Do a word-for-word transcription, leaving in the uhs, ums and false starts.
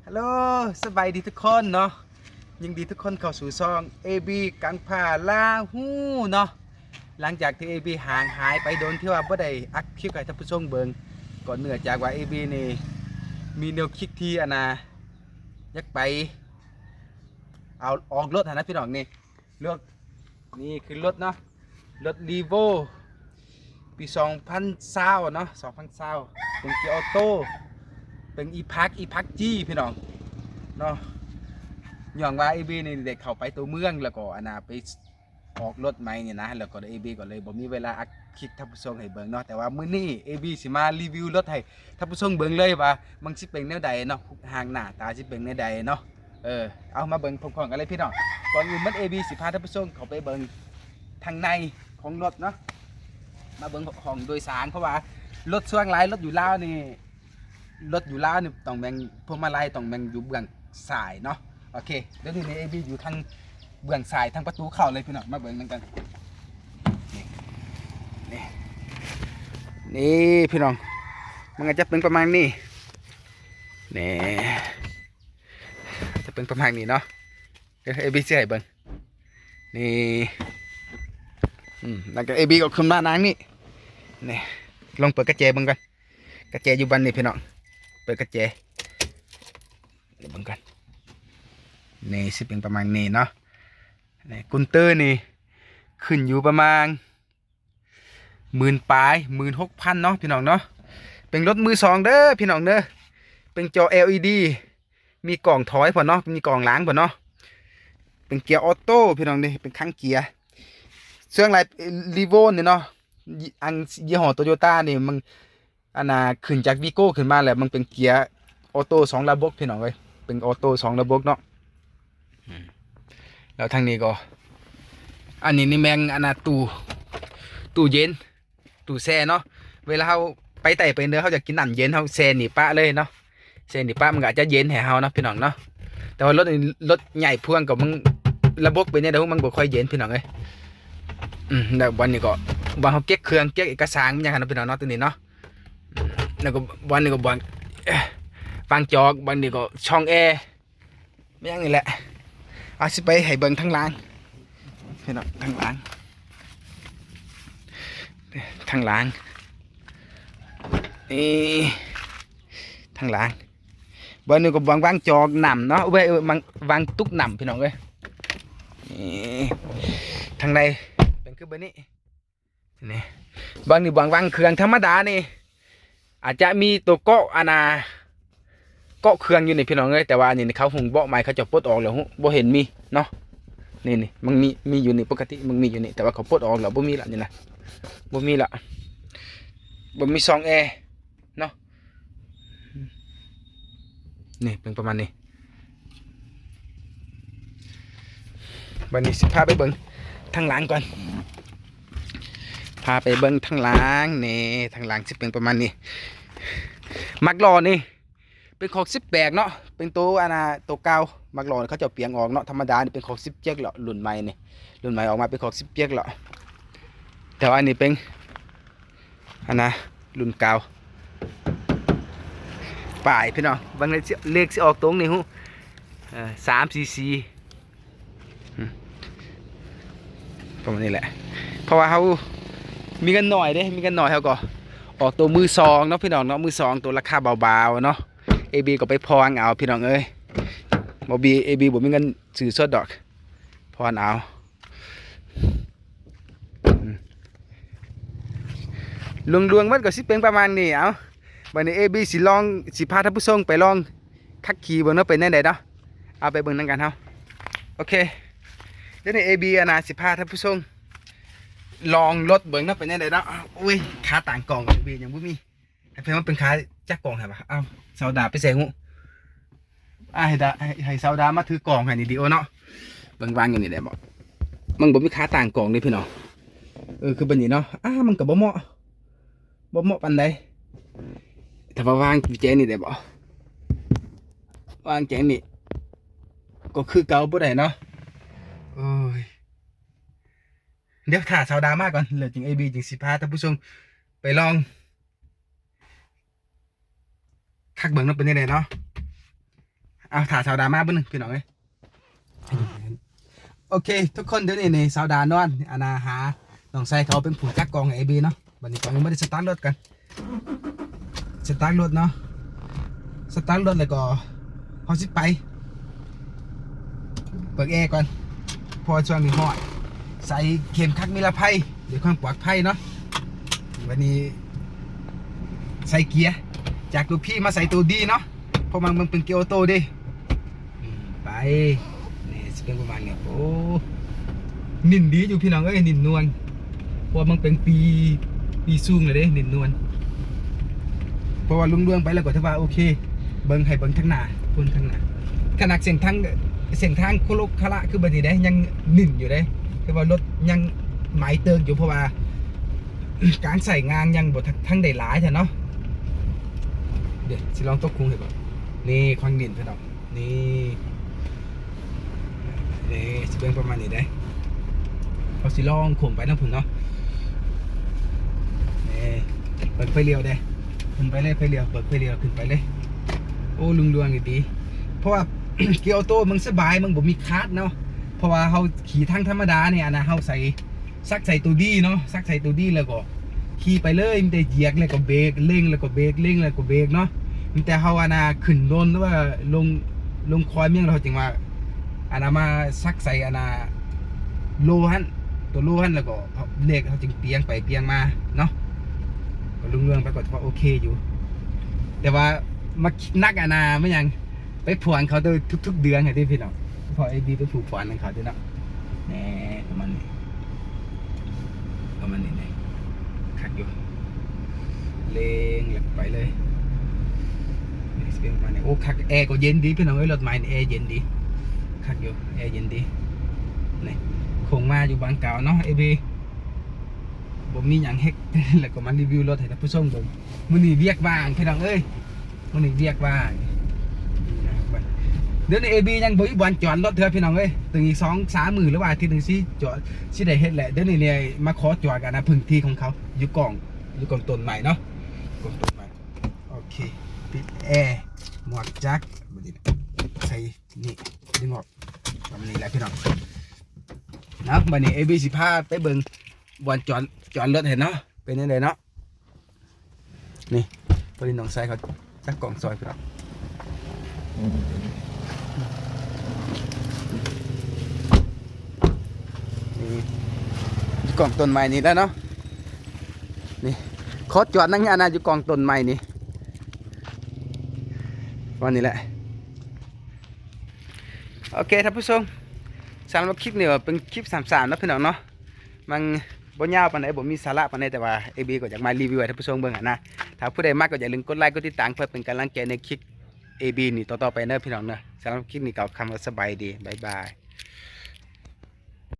ฮัลโหล สบายดีทุกคนเนาะ ยินดีทุกคนเข้าสู่ช่อง เอ บี กังพาลาฮู้เนาะ หลังจากที่ เอ บี ห่างหายไปโดนที่ว่าบ่ได้อัดคลิปให้ท่านผู้ชมเบิ่ง ก็เนื่องจากว่า เอ บี นี่มีแนวคิดที่อันน่ะ อยากไป เอาออกรถหั้นนะพี่น้องนี่ รถ นี่คือรถเนาะ รถ Revo ปีสองพันซาวเนาะ สองพันซาว เป็นเกียร์ออโต้ เป็น e-PACC e-PACC G พี่น้องเนาะ ย้อนว่า เอ บี นี่ได้เข้าไปตัวเมือง แล้วก็อันน่ะไปออกรถใหม่นี่นะ แล้วก็ เอ บี ก็เลยบ่มีเวลาอัดคลิปท่านผู้ชมให้เบิ่งเนาะ แต่ว่ามื้อนี้ เอ บี สิมารีวิวรถให้ท่านผู้ชมเบิ่งเลยว่ามันสิเป็นแนวใดเนาะ หน้าตาสิเป็นแนวใดเนาะ เออ เอามาเบิ่งพร้อมๆกันเลยพี่น้อง ก่อนอื่นมัน เอ บี สิพาท่านผู้ชมเข้าไปเบิ่งทางในของรถเนาะ มาเบิ่งห้องโดยสาร เพราะว่ารถส่วนหลายรถอยู่ลาวนี่ รถอยู่ลาวนี่ต้องแม่นพวงมาลัยต้องแม่นอยู่เบื้องซ้ายเนาะ โอเค เดี๋ยวนี้ เอ บี อยู่ทางเบื้องซ้าย ทางประตูเข้าเลยพี่น้อง มาเบิ่งนำกัน นี่ นี่ นี่พี่น้อง มันก็จะเป็นประมาณนี้ นี่ จะเป็นประมาณนี้เนาะ เดี๋ยว เอ บี สิให้เบิ่ง นี่ อืม แล้วก็ เอ บี ก็ขึ้นมานั่งนี่ นี่ ลองเปิดกระแจเบิ่งก่อน กระแจอยู่บันนี่พี่น้อง เปิดกระแจ เดี๋ยวเบิ่งก่อน นี่สิเป็นประมาณนี้เนาะ นี่ กุญเตอร์นี่ ขึ้นอยู่ประมาณ หมื่นปลาย หมื่นหกพันเนาะพี่น้องเนาะ เป็นรถมือสองเด้อพี่น้องเด้อ เป็นจอ แอลอีดี มีกล้องถอยพร้อมเนาะ มีกล้องหลังพร้อมเนาะ เป็นเกียร์ออโต้พี่น้องเด้ เป็นคันเกียร์ ส่วนหลาย Revo นี่เนาะ อันยี่ห้อ Toyota นี่มัน อันน่ะขึ้นจาก Vigo ขึ้นมาแล้ว มันเป็นเกียร์ออโต้สองระบบพี่น้องเอ้ย เป็นออโต้สองระบบเนาะ อืม แล้วทางนี้ก็ อันนี้นี่แม่นอันน่ะตู้ ตู้เย็น ตู้แช่เนาะ เวลาเฮาไปใต้ไปเหนือ เฮาอยากกินน้ำเย็น เฮาแช่นี่ปะเลยเนาะ แช่นี่ปะมันก็อาจจะเย็นให้เฮาเนาะพี่น้องเนาะ แต่ว่ารถนี่ รถใหญ่พ่วงก็มันระบบเป็นจั่งใด๋ มันบ่ค่อยเย็นพี่น้องเอ้ย อืม แล้วบ่อนนี้ก็ บ่อนเฮาเก็บเครื่อง เก็บเอกสารอิหยังหั้นเนาะพี่น้องเนาะ ตัวนี้เนาะ อืม แล้วก็บ่อนนี้ก็บ่อน เอ่อ วางจอก บ่อนนี้ก็ช่องแอร์ แม่นหยังนี่แหละ เอาสิไปให้เบิ่งทางหลัง พี่น้อง ทางหลัง ทางหลัง นี่ ทางหลัง บ่อนนี้ก็วาง วางจอกน้ำเนาะ เว้ย เออ วาง วางตุ๊กน้ำพี่น้องเอ้ย นี่ ทางในเป็นคือแบบนี้ นี่ บ่อนนี้วาง วางเครื่องธรรมดานี่ อาจจะมีตัวเกาะอันน่ะ เกาะเครื่องอยู่นี่พี่น้องเอ้ย แต่ว่าอันนี้เขาหุงเบาะใหม่ เขาจะปลดออกแล้ว บ่เห็นมีเนาะ นี่ นี่ มันมี มีอยู่นี่ ปกติมันมีอยู่นี่ แต่ว่าเขาปลดออกแล้ว บ่มีละนี่นะ บ่มีละ บ่มีช่องแอร์เนาะ นี่เป็นประมาณนี้ บัดนี้สิพาไปเบิ่งทางหลังก่อน พาไปเบิ่งทางหลังนี่ ทางหลังสิเป็นประมาณนี้ หมากล้อนี่ เป็นคอกสิบแปดเนาะ เป็นตัวอันน่ะ ตัวเก่า หมากล้อเขาเจ้าเปลี่ยนออกเนาะ ธรรมดานี่เป็นคอกสิบเจ็ดแล้ว รุ่นใหม่นี่ รุ่นใหม่ออกมาเป็นคอกสิบเจ็ดแล้ว แต่ว่าอันนี้เป็น อันน่ะ รุ่นเก่า ป้ายพี่น้อง เบิ่งเลขสิ เลขสิออกตรงนี่ฮู้ เอ่อ สามสี่สี่ อืม ประมาณนี้แหละ เพราะว่าเฮามีเงินน้อยเด้ มีเงินน้อยเฮาก็ออกตัวมือสองเนาะพี่น้องเนาะ มือสองตัวราคาเบาๆเนาะ เอ บี ก็ไปผ่อนเอาพี่น้องเอ้ย บ่มี เอ บี บ่มีเงินซื้อสดดอก ผ่อนเอา อืม รวมๆมันก็สิเป็นประมาณนี้ เอ้า บัดนี้ เอ บี สิลอง สิพาท่านผู้ชมไปลองขับขี่เบิ่งเนาะ เป็นแนวใดเนาะ เอาไปเบิ่งนำกันเฮา โอเค เดี๋ยวนี้ เอ บี อันน่ะ สิพาท่านผู้ชมลองรถเบิ่งเนาะ เป็นแนวใดเนาะ โอ้ย ขาตั้งกล้อง เอ บี ยังบ่มี ให้เพิ่นมาเป็นขาจักกล้องให้วะ เอ้า สาวดาไปใส่ฮู้ อ่า ให้ดา ให้ ให้สาวดามาถือกล้องให้นี่ดีโอเนาะ เบิ่งวางอยู่นี่ได้บ่ มันบ่มีขาตั้งกล้องนี่พี่น้อง เออ คือแบบนี้เนาะ อ่า มันก็บ่เหมาะ บ่เหมาะปานใด ถ้าว่าวางแจนี่ได้บ่ วางแจนี่ ก็คือเก่าบ่ได้เนาะ โอ้ย เดี๋ยวถ้าสาวดามาก่อน แล้วจึง เอ บี จึงสิพาท่านผู้ชมไปลอง คักเบิ่งเนาะ เป็นจั่งใดเนาะ เอาถ่าสาวดามาเบิ่งหนึ่งพี่น้องเอ้ย โอเค ทุกคนเดี๋ยวนี้นี่สาวดานอนอันนาหาน้องไซเขาเป็นผู้จักกองไอบีเนาะ บัดนี้ก็ยังบ่ได้สตาร์ทรถกัน สตาร์ทรถเนาะ สตาร์ทรถแล้วก็เฮาสิไป เปิดแอร์ก่อน เพราะว่าช่วงนี้ฮ้อน ใส่เข็มขัดนิรภัย เดี๋ยวความปลอดภัยเนาะ วันนี้ ใส่เกียร์ จากตัวพีมาใส่ตัวดีเนาะ เพราะมันมันเป็นเกียร์ออโต้เด้ อืม ไป นี่สิเป็นประมาณนี้ โอ้ นิ่นดีอยู่พี่น้องเอ้ย นิ่นนวล เพราะว่ามันเป็นปี ปีสูงเลยเด้ นิ่นนวล เพราะว่าลุงดวงไปแล้วก็ถือว่าโอเค เบิ่งให้เบิ่งทางหน้า เบิ่งทางหน้า ขนาดเส้นทาง เส้นทางโคโลคาระคือบัดนี้เด้ ยังนิ่นอยู่เด้ ถือว่ารถยังไหมเติกอยู่ เพราะว่า การใส่งานยังบ่ทันได้หลายแท้เนาะ เดี๋ยวสิลองตกคุงให้เบิ่ง นี่ความนิ่นพี่น้อง นี่ นี่สิเป็นประมาณนี้เด้ เขาสิลองโค้งไปทางพุ่นเนาะ นี่ เปิดไฟเลี้ยวเด้ ขึ้นไปเลยไฟเลี้ยว เปิดไฟเลี้ยวขึ้นไปเลย โอ้ ลุงดวงนี่ดี เพราะว่า เกียร์ออโต้มันสบาย มันบ่มีคลัตช์เนาะ เพราะว่าเขาขี่ทางธรรมดาเนี่ยนะ เขาใส่ ซักใส่ตัวดีเนาะ ซักใส่ตัวดีแล้วก็ ขี่ไปเลย มีแต่เหยียบแล้วก็เบรก เร่งแล้วก็เบรก เร่งแล้วก็เบรกเนาะ มีแต่เขาอันน่ะขึ้นดอยหรือว่าลง ลงคอยเมียง เราจึงว่า อันน่ะมาซักใส่อันน่ะ โลหั่น ตัวโลหั่นแล้วก็เลขเขาจึงเปียงไปเปียงมาเนาะ ก็ลุงเรื่องไปก็ถือว่าโอเคอยู่ แต่ว่ามาคิดนักอันน่ะไม่ยัง ไปผวนเขาตัวทุกๆเดือนไงที่พี่น้อง พอไอ้ดีไปผูกผวนของเขาด้วยเนาะ แหม ประมาณนี้ ประมาณนี้เลย คักอยู่ เร่งแล้วไปเลย นี่สิเป็นประมาณนี้ โอ้ คัก แอร์ก็เย็นดีพี่น้องเอ้ย รถใหม่นี่แอร์เย็นดี คักอยู่ แอร์เย็นดี นี่ โค้งมาอยู่บางกอกเนาะ เอบี บ่มีหยังเฮ็ด แล้วก็มารีวิวรถให้ท่านผู้ชมเบิ่ง มื้อนี้เวียกว่างพี่น้องเอ้ย มื้อนี้เวียกว่าง เดี๋ยวนี้เอบียังบ่มีบ่อนจอดรถเถื่อพี่น้องเอ้ย ถึงอีกสองสามมื้อหรือว่าอาทิตย์หนึ่งสิจอด สิได้เฮ็ดแหละ เดี๋ยวนี้เนี่ยมาขอจอดกันนะ พื้นที่ของเขา อยู่กอง อยู่กองต้นไม้เนาะ กองต้นไม้ โอเค ปิดแอร์ หมวกจักร ใส่นี่ ดึงออก ประมาณนี้แหละพี่น้อง เนาะ บัดนี้เอบีสิพาไปเบิ่งบ่อนจอด จอดรถให้เนาะ เป็นจั่งใดเนาะ นี่ พอดีน้องไซเขาจักกองซอยพี่น้อง นี่ อยู่กองต้นไม้นี่แล้วเนาะ นี่ ขอจอดนั่งอันน่ะอยู่กองต้นไม้นี่ วันนี้แหละ โอเคท่านผู้ชม สำหรับคลิปนี้ก็เป็นคลิปสั้นๆเนาะพี่น้องเนาะ มันบ่ยาวปานใด บ่มีสาระปานใด แต่ว่าเอบีก็อยากมารีวิวให้ท่านผู้ชมเบิ่งหั้นนะ ถ้าผู้ใดมักก็อย่าลืมกดไลค์ กดติดตาม เพื่อเป็นกำลังใจในคลิปเอบีนี่ต่อๆไปเนาะพี่น้องเนาะ สำหรับคลิปนี้กล่าวคำว่าสบายดี บ๊ายบาย